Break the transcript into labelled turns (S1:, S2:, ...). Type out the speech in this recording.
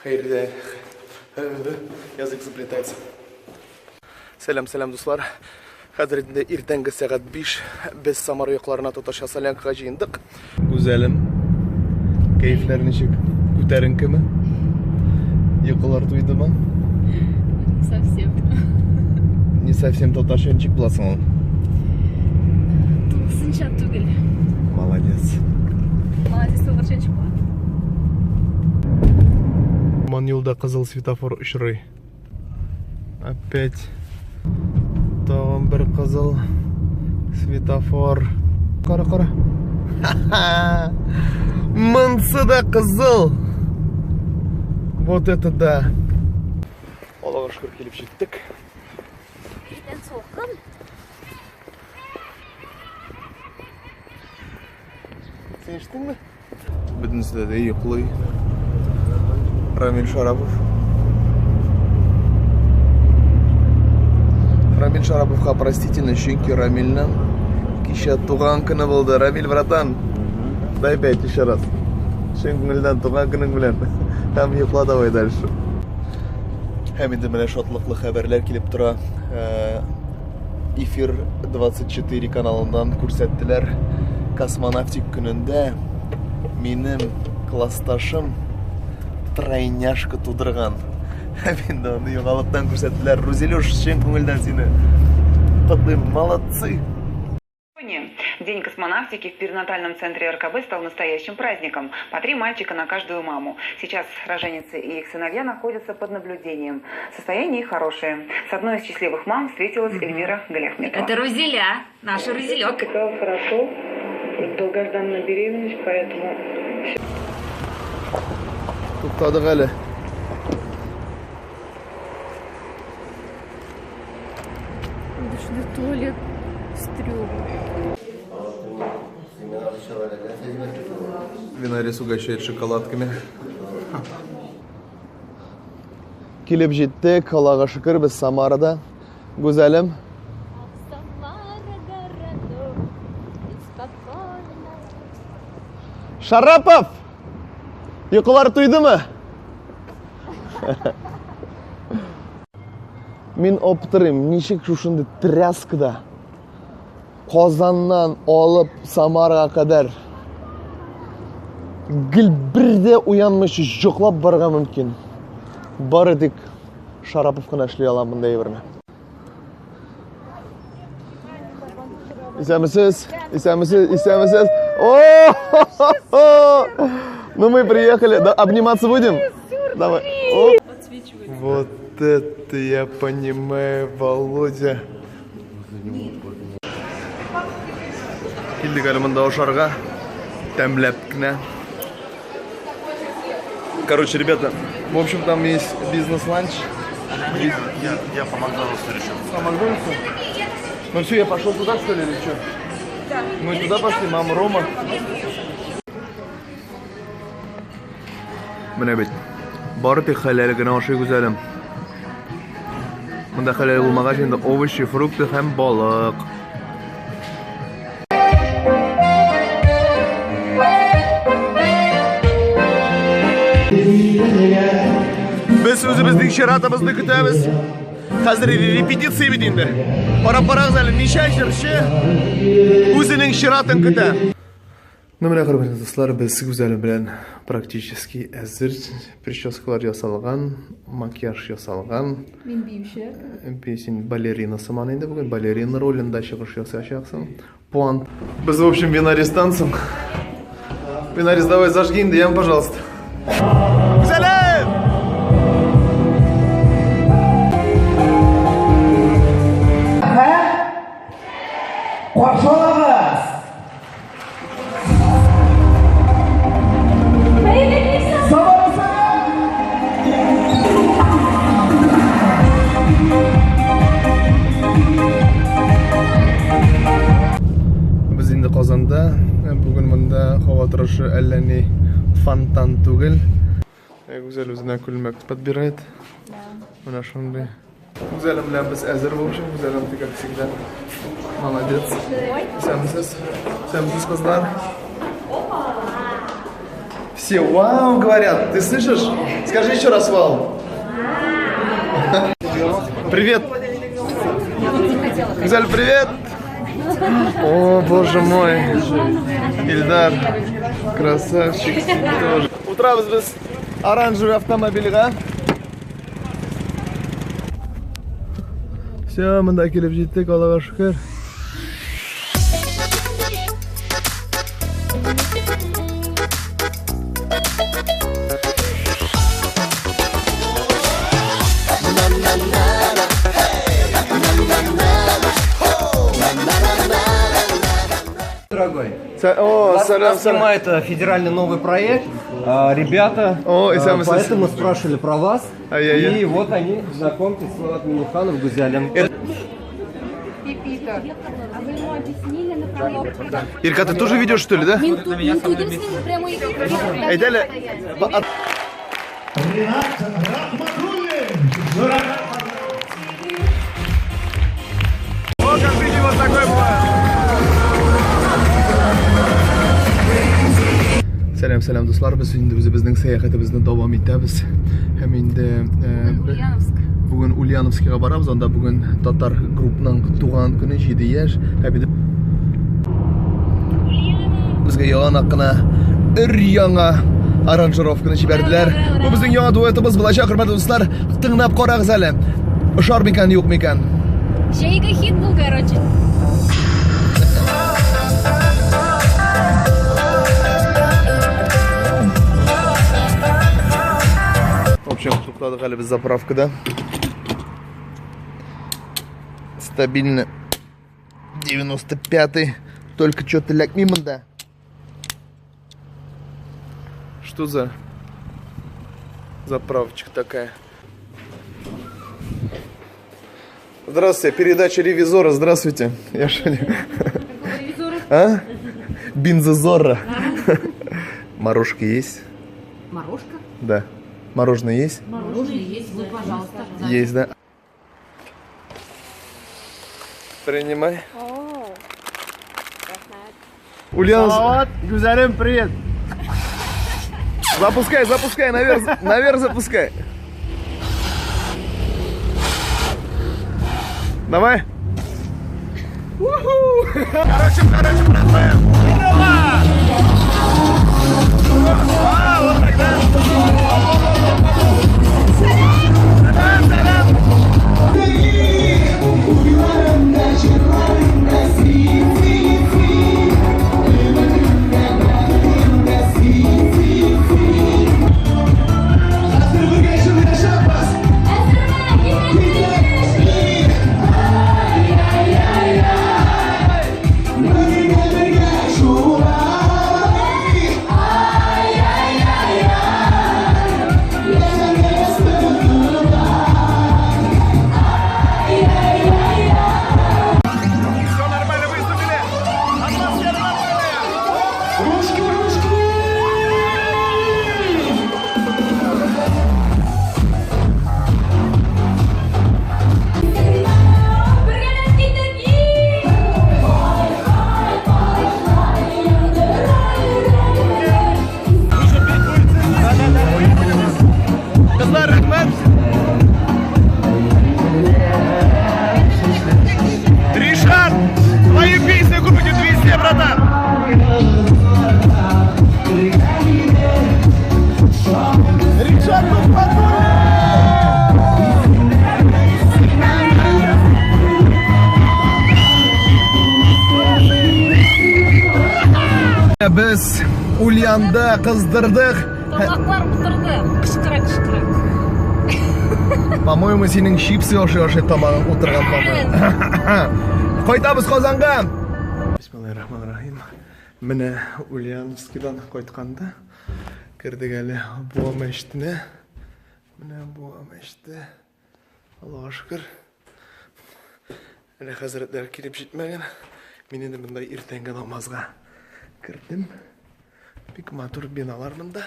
S1: Хәерле язык заплетается. Сәлам, сәлам, дуслар. Хәзер инде иртәнге сәгать 5. Без Самара якларына татарча солянкага җыендык. Гүзәлем, кәефләр ничек? Күтәренкеме? Йокылар туйдымы?
S2: Не совсем.
S1: Не совсем татарча ничек буласың ул?
S2: Тулысынча түгел.
S1: Молодец.
S2: Молодец, татарча ничек була?
S1: Ман юлда кызыл светофор очрый. Опять тагын бер кызыл светофор. Кара, кара. Монсы да кызыл. Вот это да. Аллага шөкер килеп җиттек.
S2: Иртән салкын.
S1: Син ишеттеңме? Бөтенесе дә йоклый. Рамил Шарапов. Рамил Шараповка простительно, чөнки Рамилнең кичә туган көне булды. Рамил, братан, дай пять еще раз. Чын күңелдән туган көнең белән. Һәм йокла давай дальше. Һәм инде менә шатлыклы хәбәрләр килеп тора. Э, Эфир 24 каналыннан күрсәттеләр. Космонавтик көнендә минем классташым тройняшка тудырган. Һәм инде аны яңалыктан күрсәттеләр. Рузилюш, чын күңелдән сине котлыйм. Молодцы!
S3: День космонавтики в перинатальном центре РКБ стал настоящим праздником. По три мальчика на каждую маму. Сейчас роженицы и их сыновья находятся под наблюдением. Состояние их хорошее. С одной из счастливых мам встретилась Эльмира Галиахметова.
S2: Это Рузеля, наш Рузелек.
S4: Протекала хорошо, долгожданная беременность, поэтому
S1: Туктадык әле.
S2: Шундый туалет стрёмный.
S1: Винарис угощает шоколадками. Килеп җиттек, Аллага шөкер, без Самарада. Гүзәлем.
S2: Самара городок, спокойно.
S1: Шарапов! Йокылар туйдымы? Мин аптырыйм, ничек шушындый тряскада Казаннан алып Самарага кадәр гел бер дә уянмыйча йоклап барырга мөмкин. Бары тик Шарапов кына эшли ала мондай әйберне. Исәнмесез, исәнмесез, исәнмесез. О! Ну мы приехали. Да, обниматься будем? Давай. Оп. Вот это я понимаю, Володя. Килдек әле монда ашарга. Тәмләп кенә. Короче, ребята, в общем, там есть бизнес-ланч.
S5: Я по Макдональдсу решил.
S1: По Макдональдсу? Ну все, я пошел туда, что ли, или что?
S2: Да.
S1: Мы туда пошли, мама Рома. Менә бит. Бары тик хәләл генә ашый гүзәлем. Монда хәләл булмагач инде овощи, фрукты һәм балык. Без үзебезнең чиратыбызны көтәбез. Хәзер репетиция бит инде. Карап карагыз әле, ничә җырчы үзенең чиратын көтә. Ну, менә хөрмәтле дуслар, без Гүзәл белән практически әзер. Прическалар ясалган, макияж ясалган.
S2: Мин биюче.
S1: Син балерина сыман инде бүген, балерина ролендә чыгыш ясаячаксың. Пуант. Без, в общем, Винаристан соң. Винарис, давай зажги инде, ям, пожалуйста. Гүзәлем!
S6: Каршы алабыз!
S1: Без инде Казанда. Бүген монда һава торышы әллә ни фонтан түгел. Гүзәл үзенә күлмәк подбирает. Менә шундый. Гүзәлем белән без әзер, в общем, Гүзәлем, ты как всегда. Молодец. Исәнмесез. Исәнмесез, кызлар. Все вау говорят. Ты слышишь? Скажи еще раз вау. Привет. Гузаль, привет. О, боже мой. Ильдар, красавчик. Тоже. Утырабыз без оранжевый автомобильгә. Все, монда килеп җиттек, Аллага шөкер.
S6: Дорогой.
S1: О,
S6: Нас,
S1: сәлам,
S6: нас
S1: сәлам.
S6: снимает федеральный новый проект. Ребята,
S1: О, и сам-
S6: поэтому спрашивали про вас.
S1: Ай-яй-яй.
S6: И вот они, знакомьтесь, Салават Миниханов, Гузелин.
S2: А вы ему объяснили направление?
S1: Ирка, ты тоже ведешь, что ли, да?
S2: Менту, менту, с ним прямой эфир.
S1: Әйдәле.
S7: Ринат Рахматуллин.
S1: О, как видите, вот такой Сәлам, сәлам, дуслар. Без инде үзебезнең сәяхәтебезне дәвам итәбез. Һәм инде
S2: Ульяновск.
S1: бүген Ульяновскига барабыз. Анда бүген татар группның туган көне 7 яшь. Һәм инде безгә яңа кына өр-яңа аранжировканы җибәрделәр. Бу безнең яңа дуэтыбыз булачак, хөрмәтле дуслар. Тыңлап карагыз әле. Ошар микән, юк микән?
S2: Җәйге хит бу, короче.
S1: В общем, туктадык әле без заправкада. Стабильно 95-й. Только что-то эләкми монда. Что за заправочка такая? Здравствуйте, передача Ревизора, здравствуйте. Я что А? Бензозора. Морожка есть?
S8: Морожка?
S1: Да. Мороженое есть?
S8: Мороженое есть, вот, пожалуйста.
S1: Есть, да? Принимай. Ульяновск.
S5: Гузелим, привет.
S1: Запускай, запускай, наверх, наверх запускай. Давай. Короче, короче, братан. А, вот тогда. Сәлам, сәлам. Все нормально выступили. Атмосфера нормальная.
S7: Ручки, ручки!
S2: Бергәләп киттек!
S1: Кызлар, рәхмәт. Ришат, твою песню крутит везде, братан. Ришат Тухватуллин! Без Ульянда кыздырдык.
S2: Тамаклар утырды. Кычкыра, кычкыра.
S1: По-моему, синең чипсы ашый-ашый тамагың утырган, по-моему. Кайтабыз Казанга. Бисмиллахир-рахманир-рахим. Менә Ульяновскидан кайтканда кердек әле Буа мәчетенә. Менә Буа мәчете. Аллага шөкер. Әле хәзрәтләр килеп җитмәгән. Мин инде монда иртәнге намазга кердем. Бик матур биналар монда.